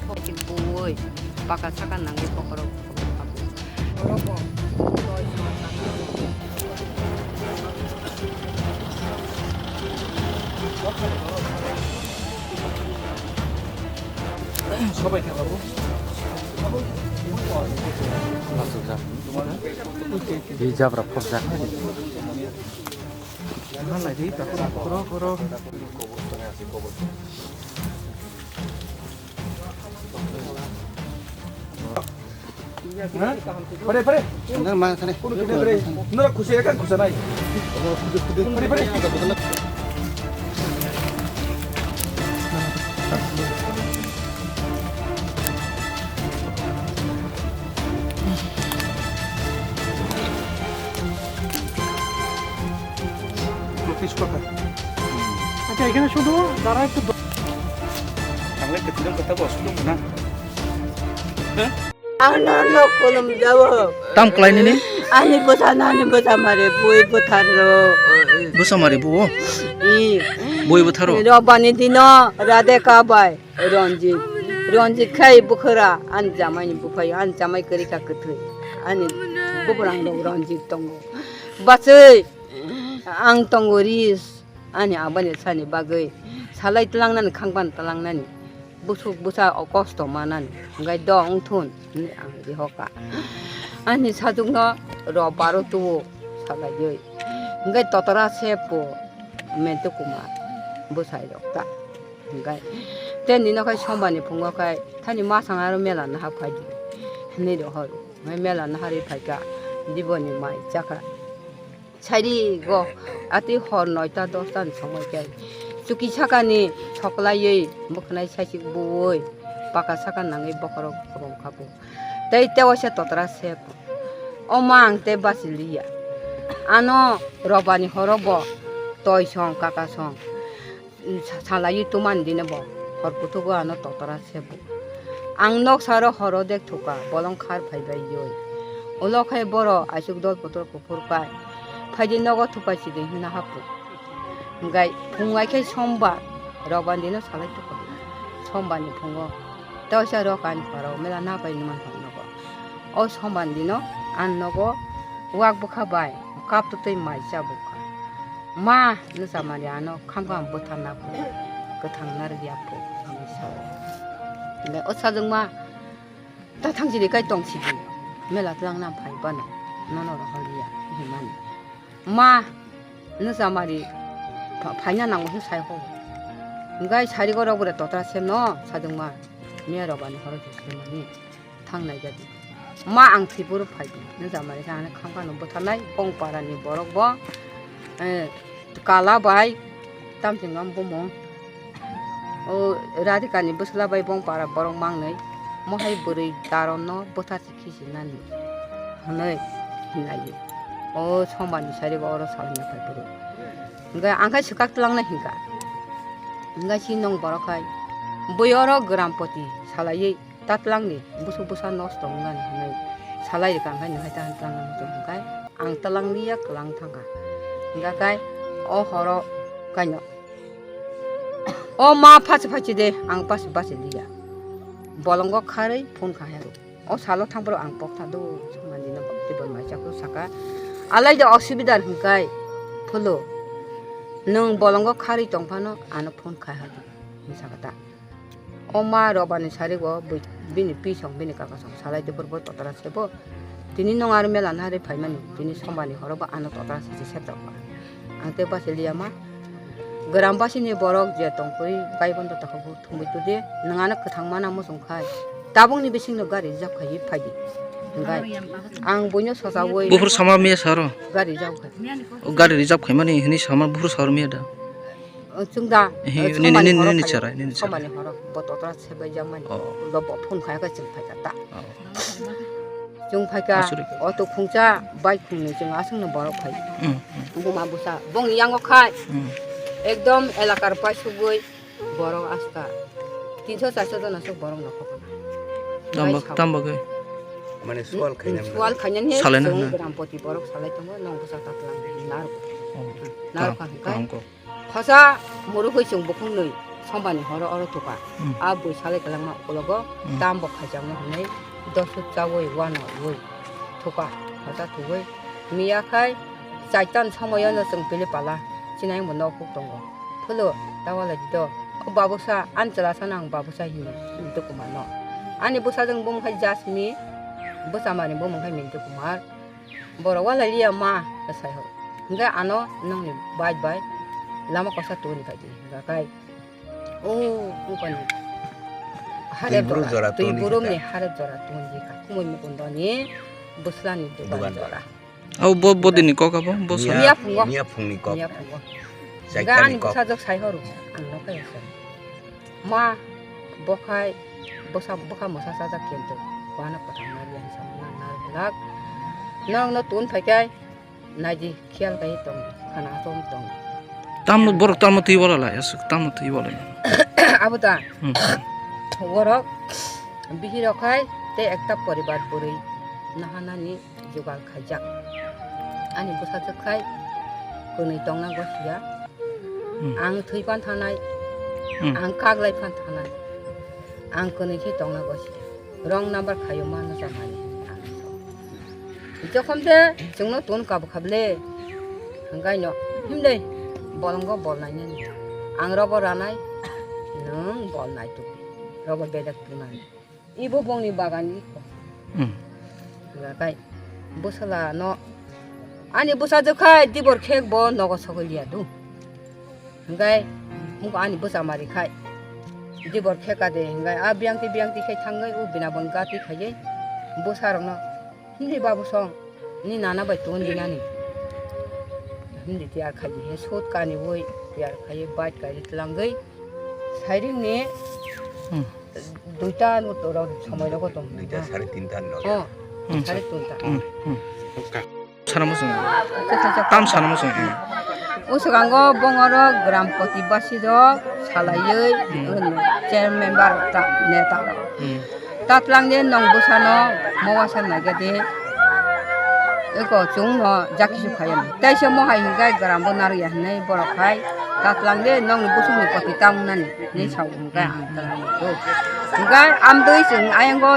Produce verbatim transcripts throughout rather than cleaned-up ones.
Buwi, paka saka nangwi bokhorok. Sobai khe babu. Bijap rok khobjak. Koro, koro. Pare, pare. Nang ma khane. Kuno kine pare. Nora khusi ekar khusa nai. Pare, pare. Acha, ekhane shudu jara ektu do- Tanglai kwthwirok kwtha bo aswk dong na. Ano no kolom jawo. Tam klai nini? Ani bwsa nani bwsa mare bui bwthar ro. Bwsa mare buo? I. Bui bwtharo? Robani dino Radhe ka bai. Ranjit, Ranjit khai bukhara, ani jamai ni buphai, ani jamai kwrwi kha kwthwi, ani bubrang rok Ranjit tongo. Bachwi, ang tongo ris, ani abani sani bagwi, salai twlangnani, khangban twlangnani, busuk busa o kosto manani, hwnkhe do wngthun hinwi ang rihoka. Ani sajwkno rw baro tuo salaiwi, hwnkhe totora se po Mentu Kumar bwsai rok ta. Hwnkhe, tei nino khai sombani phungo khai, thani masang aro mela naha phai di, hinwi rohor. Hwnkhe mela naharwi phaikha, diboni mai chakha. Sairi go, ati hor noita dosta ni somoi khe, chuki sakani soklaiwi, bwkhnai saisik buwi, paka saka nangwi bokhorok khobong kha bo. Tei tewaisa totra se, o ma ang tei bachiliya. Ano robani horo bo toi song, kaka song. Sa-, salaiwi tumani dino bo hor kuthugo ano totora se bo. Ang nok saro horo dek thuka, bolong khar phaibai yoi. Ulo khai boro aisuk dol kotor kuphur kai. Phaidi nogo thupai sidi hwnna hapu. Hwnkhe phung ai khai sombar, roban dino salai thuka. Sombarni phungo teisa rok ani paro mela napai numan phang nogo. O sombarni dino ang nogo wak bwkha bai kaptwtwi mai cha bukha. Ma, nwchamari ano khamkha bwtharna phuru, kwthang narwkya phuru, hinwi sao. Hwnkhe o sajwkma ta thangsidi kai tongsidi, mela twlangna phai bano, nono rohorliya, hinmani. Ma, nwchamari pha-, phaina nango hwn sai kho. Hwnkhe sari gorok bwrwi totra semno sajwkma, miya robani horo se semani. Thangnai jadi. Ma ang thwi phuru phai di. Nwchamari khe ano khamkha no bwtharnai bong para ni borok bo, eh, kala bai tamchwng bumung. O Radhika ni bwsla bai bong para borok mangnai. Mohai bwrwi daron no bwthar se khichi nani. Hwnwi hinlai. O sombar ni sari bo oro salai phai phuru. Hwnkhe ang khai swkak twlang nai hinkha. Hwnkhe si nong borok khai. Bui oro Grampoti salaiwi. Ta twlangni busuk bwsa nosto wngmani hinwi salai rwkha, hwnkhe nwng hai ta twlangna muchung hwnkhe ang twlangliya kwlang thangkha. Hwnkhe kai o horo kaino o ma phachi phachi de ang pasi basi liya. Bolongo kharwi phone kha hero. O salo thangphuru ang pokthar do songmani no tibor mai chakhwlwi saka. Alai de osubidar hwnkhe pholo nwng bolongo kharwi tongphano ano phone khai hadi. Hwnwi saka ta. O ma robani sari go bui-, bini pi song, bini kaka song salai de borok bo totra se bo. Tini nong aro mela nari phaimani, tini sombar ni horo bo ano totra se se sepjak ba. Ang tei basi liya ma. Gram basi ni borok je tongkhui, gai bondo tokho bo thumui tudi, nwng ano kwthang mana muchung khai. Tabuk ni bising no gari rijak khai phai di. Hwnkhe ang buino sochawi. Buphuru sama miya saro? Gari rijak khai. O gari rijak khai mani hini sama buphuru saro miya da? O, chwng da, Ehe, o, nini, somani nini, horo nini khayo. Chara, nini chara. Somani horo, bo totra sebai jakmani. Oh. Bo, bo phone khai khe chwng phaikha ta. Oh. Chwng phaikha, Aswrwng. Auto khungsa, bike khungni chwng aswkno borok phai. Mm, mm. Buma bwsa, bongni yango khai. Mm. Ekdom elakar pai sugui borok asta tinso charso jona sok borok nokhok. Tamba, Bai sao. Tamba khe. Mane sual khainani. Sual khainani Salai na chwng na. Grampoti borok salai tongo, nong bwsa tatlang nar. Oh, Nar kaham, kha hwnkhe. Kaham kok. Khosa murugwi chwng bukhuk nwi Sombani horo oro thuka. Hmm. A bui salai kwlangma ukologo Hmm. tam bo khaijakno hwnwi dosut chaui wano rwi thuka. Hosa thuwi miya khai chaitani somoyono chwng pili pala chinai bo nok huk tongo. Phulu tawala dido. O babusa ani chwla sano ang babusa hino dukumarno. Ani bwsajwk bumung khai Jasmine, bwsamani bumung khai Mintu Kumar. Borok wala liya ma, sai ho. Hingke ano nongni bai bai lama kosa tuni khaidi. Hingka kai, o, ungkoni harep Twi buru jora, jora twi tuni burumni kha. Harep jora tuni kha. Kumui mukundoni bwslani dugan Dugan jora. Jora. Abo bo, bodini kok abo? Bo sa- Miya, Miya phungo. Miya phungni kok. Miya phungo. Chaitani Gani kok. Bwsajwk sai horo, ang nokha ese. Ma, bokhai, bwsa, bwkha mwsa chajak kintu, wano kwthang nari ang samung nang nari glak. Norokno tun phaikai, naidi khiyal kai tong, khana asom tong. Tamno borok tamno twi wala lai, aswk tamno twi wala lai. Abo da. Hmm. Borok, bihirok hai, tei ekta poribar bwrwi nahanani jugal khaijak. Ani bwsajwk khai kwnwi tongna gosiya. Hmm. Ang thwi phan thanai, Hmm. ang kaglai phan thanai, ang kwnwi khe tongna gosiya. Wrong number khaio mano jamani. Jokhom de chwngno tun kabu khable, hwnkhaino himle bolongo bol nainani. Ang robo ranai, nwng bol nai tubi. Robo bedek tunani. Ibo bongni bagan iko. Hmm. Hingka kai bwsala no ani bwsajwk khai dibor khek bo nogo sogwi liya do. Hingkai muko ani bwsa mari khai dibor kheka de hingkai a biyangti biyangti khai thangwi o bina bon gati khaiye bwsa rokno hindi babu song ni nana bai ton dinani hindi tiyar khai he sot kani woi tiyar khai bike kai tlangwi sairing ni Hmm. Duita no to rok somoi rogo tong. Duita sare tinta no. Oh, Hmm. Sare tinta. Hmm. Hmm. Sana mo song. Tam sana mo song. Hmm. O swkango bongoro Grampoti basi rok salaiwi Hmm. chair member ta neta rok. Hmm. Tatlang de nong bwsano mowasa naigade. Eko chwngno jakisu khayan. Teisa mohai hingkai Grambo narya hinwi borok hai. Tatlang de nongni bwswngni koti tamnani. Ni Hmm. Sao hingkai Hmm. ang tala nukgo. Hingkai amtwi chwng ayango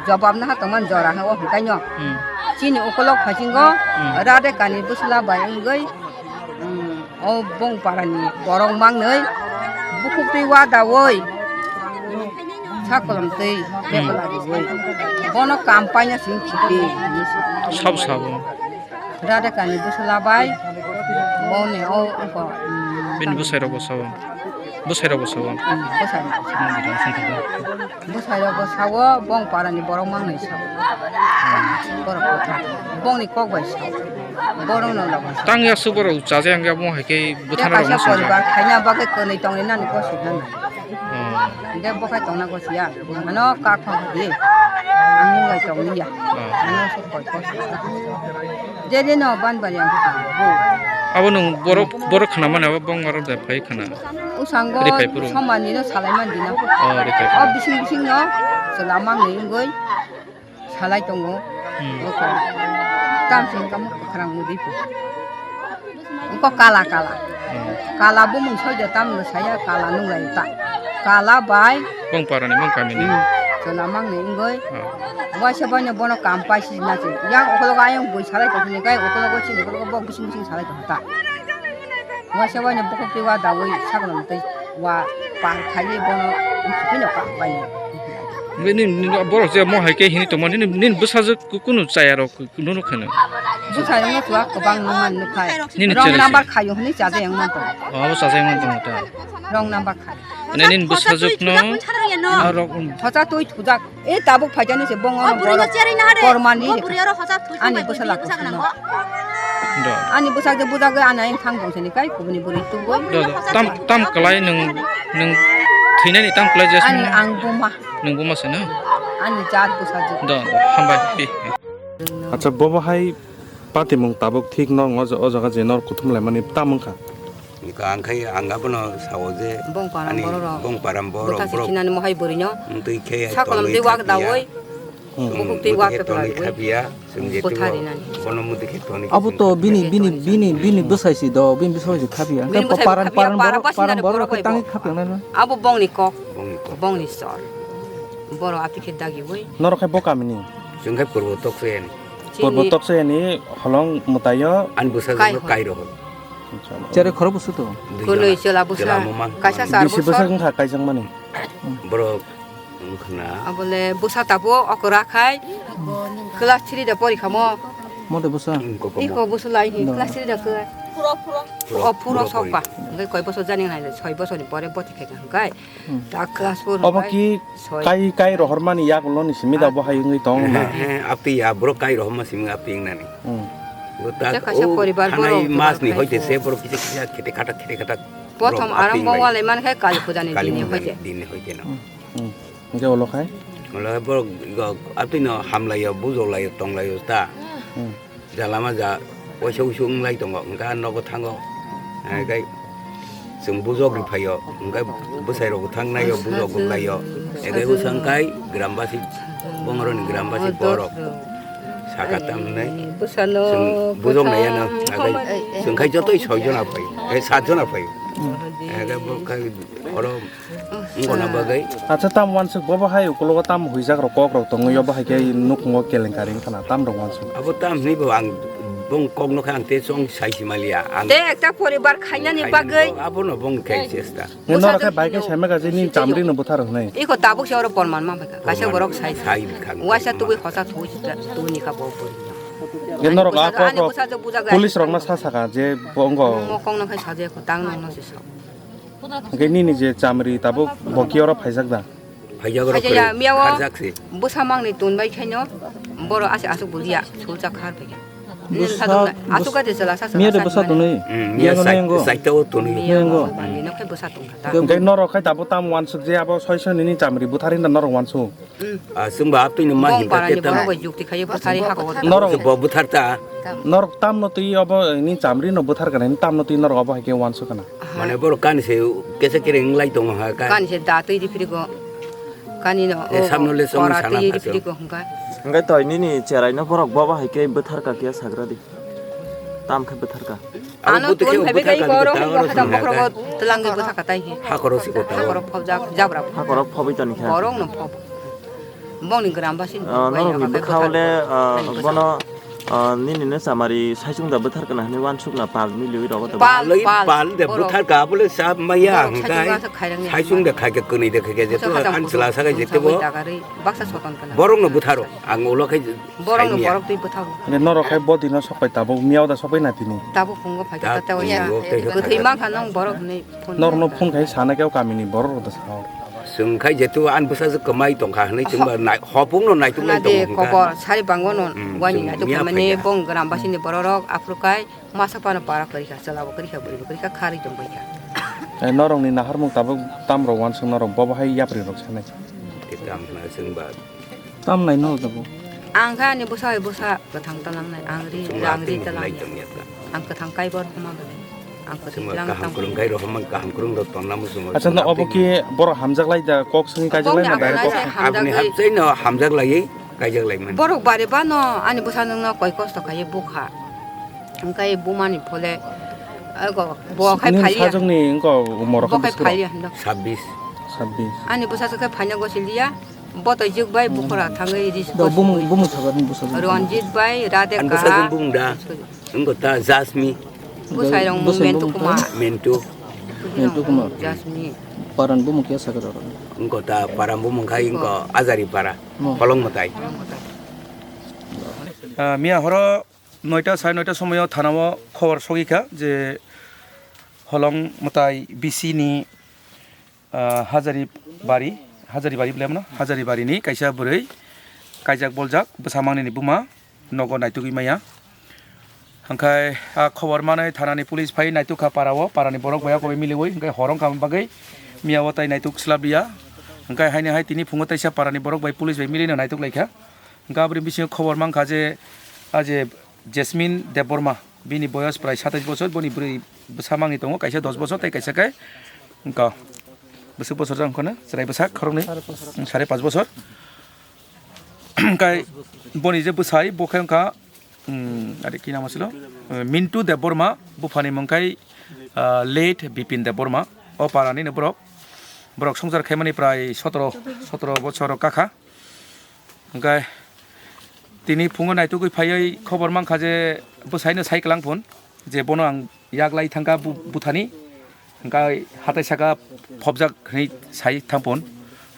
jobab naha tongmani jora ha o hingkai no. Hmm. Chini ukolok phasingo Hmm. Radhe kani bwsla bai wngwi, hmm, o bong parani borok mangnwi bukhuk twi wadawi sakolom twi Hmm. bepla riwi bono kam paina sing khipi. Sab sabo. Radhe kani bwsla bai boni o ungko, um, Bini bwsai rok bo sao. Bwsai rok bo sao. Um, bwsai rok bo sao. Hmm, bwsai rok bo sao, bong parani borok mangnai sao. Hmm. Borok kotha. Bongni kok bai sao. Borok no lobo sao. Tang ya su borok chaja yang ya mo hai ke buthana rok kaisa no song. Poribar khaina bagwi kwnwi tongwi nani kosik nani. Hmm. Hingke bo khai tongna gosiya. Ano kak phang di. Ang nung bai tong liya. Hmm. Ano se koi koi. Je je no ban bari ang kha. Bo. Abo nung borok, borok khna mane abo bong aro da phai khna. Usango Ri phai phuru. Somani no salai man dina. Oh, ri phai phuru. O bising bising no. Selamang ni ngoi. Salai tongo. Hmm. Oko. Tam sing kamu kwkhwrang mudi pu. Oko kala kala. Hmm. Kala bumung soja tam no saya kala nung lai ta. Kala bai. Bong parani bong kamini. Hmm. Chwla mang ni ingoi. Hmm. Waisa bai no bono kam pai si na si. Yang okologo ayang bui salai tong ni kai okologo si okologo bok bising bising salai tong ta. Waisa bai no bokok twi wa dawi sakno tei wa par khai bono bini kam pai ni. Nini, nini borok je mo hai ke hini tongma nini, nini bwsajwk ku-, kunu chaya rok ku-, kunu rok kheno. Bwsajwk no chuak kwbang nung man nung khai. Nini wrong chera number se. Khayo hwnwi chaja yang man tong. Oh, abo chaja yang man tong ta. Wrong number khai. Ane nini bwsajwk no. Ah, rok, um. Hocha twi thujak. E tabuk phaijani se bongo. O buri no borok cherwi na hare. Kormani o buri oro hocha twi ani bwsa lak bwsa gwnang. Do. Ani bwsa je bujak ani ayang thang tong sini kai kubuni buri tuboi. Do, do. Tam, tam kalai nung, nung thwinani tam kalai jas ani nung. Ang buma. Nung buma se no? Ani jat bwsajwk. Do, do, hambai. Hi, hi. Acha, bobo hai patimung tabuk thik no, o jaga je nor kuthum laimani tam wngkha. Nika ang khai ang abono sao je bong param ani borok rok. Bong param borok bwtha borok. Sikinani mohai bwrwi no. Twi khe sakolom twi wak dawi. Hmm. Bukuk twi wa khe phlai wi. Buthari nani. Abo to bini, bini, bini, bini bwsai si do, bini bwsai si khapya. Bini bwsai paran, khapya, paran para borok, bwsai paran borok borok khe khapya. Tangi khapya nai no. Abo bongni kok. Bongni kok. Bongni sor. Borok ati khe dagi wi. Norok khe bo kamini. Chwng khe Purbo Toksoyani. Purbo Toksayani holong mwtaio. Ani bwsajwkno Kairohol. Acha. Cherai khorok bwswk to? Dui jona. Kwnwi chwla bwsa. Chwla mumang. Kaisa char bisi bwswk. Bwsajwk wngkha kaijak mani. Borok wngkhna. Abole bwsa tabuk okra khai class three da porikhamo. Mote bwsa? Iko bwsa lai hi class three da khe. Phuro, phuro. O phuro sokba. Ngai koi bosor jani nai soi bosor ni pore boti khai kai. Hmm. Ta class four obo hwnkhe ki soi. Kai, kai rohormani yagulo ni simi da bo hai wngwi tong na. He, he, apti ya, borok kai rohorma simi apti wngnani. Hmm. Bo ta kaisa o poribar thanai borok mas ni hoite se borok kisa kisa khete khata, khete khata borok apti wngbai. Prothom arambo walai man khe Kali Puja ni din ni hoite. Din ni hoite no. Hmm, hmm. Hwnkhe ulo khai? Ulo borok go apti no hamlaio, bujoklaio, tonglaio ta. Hmm. Jalama ja waisa uisu wnglai tongo, hwnkhe nogo thango. Hwnkhe chwng bujok riphaio, hwnkhe bwsai rok thangnaio, bujok gumlaio. Hwnkhe bwsa wngkhai grambasi, bongroni grambasi borok saka tamnai. Chwng bujok naiyano, hwnkhe chwng khai jotoi soi jona phai, eh, sat jona phai. Hwnkhe bo khai oro Wngkona bagwi. Acha, tam wansuk bo, bo hai ukulogo tam huijak rok kok rok tongwi, obo hai khe nukhungo kelenkari wngkhana, tam rok wansuk. Abo tam hwnwi bo ang bong kok nokha ang te chong sai si maliya. Ang te ekta poribar khainani bagwi. Abono bong khai chesta. Nge norok khe bai khe saima gaji ni chamri no buthar hwnwi. Iko tabuk se oro porman ma bai kha. Kaisa borok sai. Sai kha. Waisa tubui hosa tubui sita tubui ni kha bo bo. Nge norok a kok rok police rok no sa saka je bo wngko. Mokong no khai saje ko tang no no se sa. Hwnkhe nini je chamri tabuk bo ki oro phaijak da? Phaijak oro phaijak ya, phai-, miya o kharjak se. Bwsa mangni tun bai khaino borok ase asuk bulia sulcha khar phaikha. Bwsa, nini sadok na, asuk ate chwla sa chwla miya de sa bwsa mani. Tunui? Mm, miya. Miya sai-, yango? Saita o tunui. Miya yango? Yango. Bani no khai bwsa tun kha ta. Hwnkhe norok khai tabuk tam wansuk je abo soi soi nini chamri buthar hinda norok wansuk? Ah, chwngba aptwino ma himkha khe tamo. Bong parani borok bai jukti khaiwi bwthari hako. Norok bo bwthar ta. Norok tamno twi obo ni chamri no bwthar kana, tamno twi norok obo hai khe wansuk kana. Mane borok kani se kesa kere wng lai tongo ha ka. Kani se da twi di phiri go. Kani no. E, o, samno le song kora sana twi di phiri go hwnkha. Hwnkhe toi nini cherai no borok bobo hai khe bwthar ka khe sagra di. Tam khe bwthar ka. Ano tun phaibai kai borok ni bwkha jang bokhrogo twlangwi bwthaka tai hi. Hakoro siko ta. Hakoro phobjak jabra. Hakoro phobwi toni kha. Borok no phob. Bongni gram basin. Ah, norok ni bwkha ole, ah, bono, ah, nini no chamari saichung da bwthar kana hwnwi wansuk na pal miliwi rogo to. Pal, pal de bwthar ka bole sab maya hwnkhe. Saichung da khai khe kwnwi de khai khe je to an chwla sagai je tebo. Baksa soton kana. Borok no bwtharo ang ulo khai. Borok no borok twi bwthago. Hwnkhe norok khai bo dino sok pai tabuk miya da sok pai na tini. Tabuk phungo phai kha ta oya. Bwthwi ma kha nang borok ni phone. Norok no phone khai sana khe o kami ni borok rok da sao. Chwng khai jetu an bwsa kwmai tong kha hwnwi chwng ba hopung no naituk lai tongo hwnkha. Khobor sari bango no wani naituk mani bong gram basi ni borok rok aphuru kai masa pano para kwrwi kha chwla bo kwrwi kha bwrwi bo kwrwi kha kharwi tong bai kha. Norok ni naharmung tabuk tam rok wansuk norok bo bo hai yapri rok sanai. Tam na chwng ba. Tam nai no jabo. Ang kha ani bwsa bai bwsa kwthang talangnai, ang ri, ang ri talangnai. Ang kwthang kaibo rwkha ma belai. Ang kwthwi talang kaham tang kwrwng kai rwkha ma, kaham kwrwng rok tonna muchungo. Acha no obo ki borok hamjak lai da, kok swngwi kaijak lai ma direct kok. Aboni hapjai no hamjak lai, kaijak lai man. Borok bari ba no ani bwsa nwng no koi kosto khai bukha. Hwnkhe bumani phole, ego, bo khai phaliya. Sajwkni wngkha umor bo khai phaliya hwndw. Sabbish. Sabbish. Ani bwsa se khai phaina gosi liya, bo twi jwk bai bukhara thangwi ris. Bumung, bumung sabar ni bwsa. Ranjit bai, Radhe Kaha. Ani bwsa bumung da. Wngkha ta Jasmi. Bwsai rong Mentu Kumar. Mentu. Mentu Kumar. Jasmi. Paran bumung khe sakha rw. Wngkha ta paran bumung khai wngkha Ajari para. Holong mwtai. Ah, miya horo noita, sare noita somoyo thanao khobor sogwi kha je Holong Mwtai B C ni, ah, Hajari Bari, Hajari Bari bwle mano, Hajari Bari ni kaisa bwrwi kaijak boljak bwsa mangni ni buma nogo naitugwi maya. Hwnkhe a khobor manwi thanani police phai naituk kha para o, para ni borok bai o koboi miliwi, hwnkhe hor wngkha bagwi miya o tai naituk swlap liya. Hwnkhe haini hai tini phungo teisa para ni borok bai police bai milino naituk lai kha. Hwnkhe aboni bisingo khobor mankha je, a je Jasmine Debbarma, bini boyos prai satais bosor, boni bwrwi bwsa mangni tongo, kaisa dos bosor tei kaisa khe wngkha bwswk bosor jang kheno chwrai bwsa khoroknwi, sare pash bosor. Hwnkhe boni je bwsai, bo khe wngkha, um, are ki namo silo? Uh, Mintu Debbarma, buphani mung khai, uh, late Bipin Debbarma. O parani no borok, borok songchar khaimani prai sotoro, sotoro bochor kakha. Hwnkhe tini phungo naitugwi phaiwi khobor mankha je bwsaino sai kwlang phun, je bono ang yak lai thangkha bu-, buthani, hwnkhe hatai saka phobjak hinwi sai thang phun.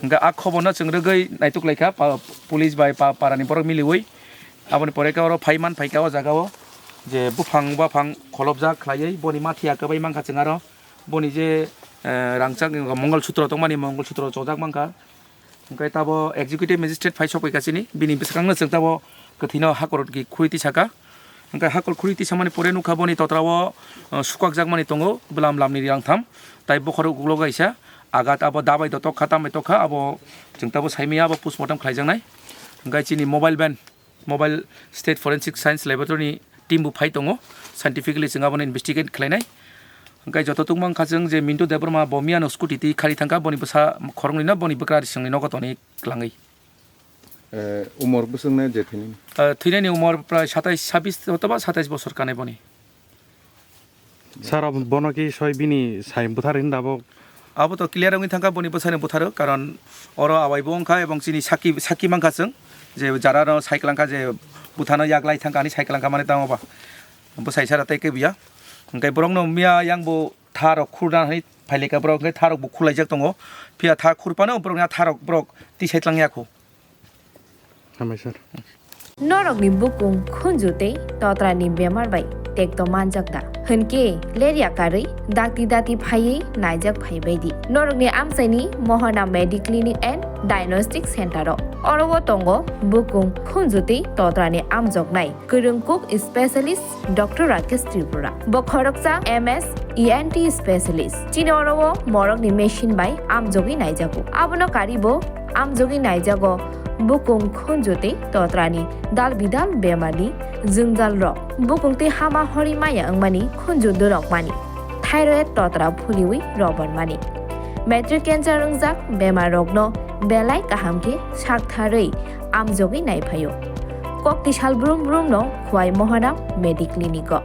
Hwnkhe a khoborno chwng rwgwi naituk laikha pa-, police bai pa-, parani borok miliwi. Aboni pore khe oro phai man phaikha o jagao je buphang baphang kholopjak khlaiwi boni mathiya kwbai mankha chwng aro boni je, eh, rangchak Mongol Sutro tongmani Mongol Sutro chojak mankha. Hwnkhe tabo executive magistrate phai sokphaikha chini, bini bwskango chwng tabo kwthwino hakor ki khuri tisaka. Hwnkhe hakor khuri tisamani pore nukha boni totrao, uh, sukakjakmani tongo bwlam lamni rang tham, tai bokhorok uklogo kaisa agat, abo dabai do tokha, tambai tokha, abo chwng tabo saimaya, abo postmortem khlaijaknai. Hwnkhe chini mobile van, Mobile State Forensic Science Laboratory ni team bo phai tongo, scientifically chwng abono investigate khlainai. Hwnkhe joto tungma wngkha chwng je Mintu Debbarma bo miyano scooty twi khari thangkha, boni bwsa khoroknwino boni bwkra risingni nogo tonwi kwlangwi. Eh, umor bwswkni je thwinani? Eh, thwinani umor prai satais, sabis otoba satais bosor kanai boni. Sir, abo bono ki soi bini sai bwthar hin dabo? Abo to clear wngwi thangkha boni bwsani bwtharo, karon oro awai bo wngkha ebong chini saki, saki mankha chwng je jara no sai kwlangkha je bwthano yak lai thangkha ani sai kwlangkha mani tamo ba bwsai sara tei kebuya. Hwnkhe borokno miya yang bo tharok khurna hinwi phailika borok, hwnkhe tharok bo khurlaijak tongo, phiya tha khurphano borokni a tharok borok tisai tlang yakho. Hambai sir. Norokni bukung khunju tei totrani bemar bai tekto manjak da? Hwnkhe lerya karwi dakti dati phaiwi naijak phaibai di norokni amchaini Mohana Mediclinic and Diagnostic Center o. Oro o tongo bukung khunju tei totrani amjoknai kwrwng kuk specialist Doctor Rakesh Tripura. Bo khoroksa M S E N T specialist. Chini oro o morokni machine bai amjogwi naijago. Abono kari bo amjogwi naijago bukung khunju tei totrani dal bidal bemarni jwngjal rok. Bukung tei hama hori maya wngmani khunju dunokmani, thyroid totra phuliwi robormani, matric cancer wngjak bemar rokno belai kaham khe saktharwi amjogwi naiphaio. Kokti sal brum brum no Khwai Mohana Mediclinic o.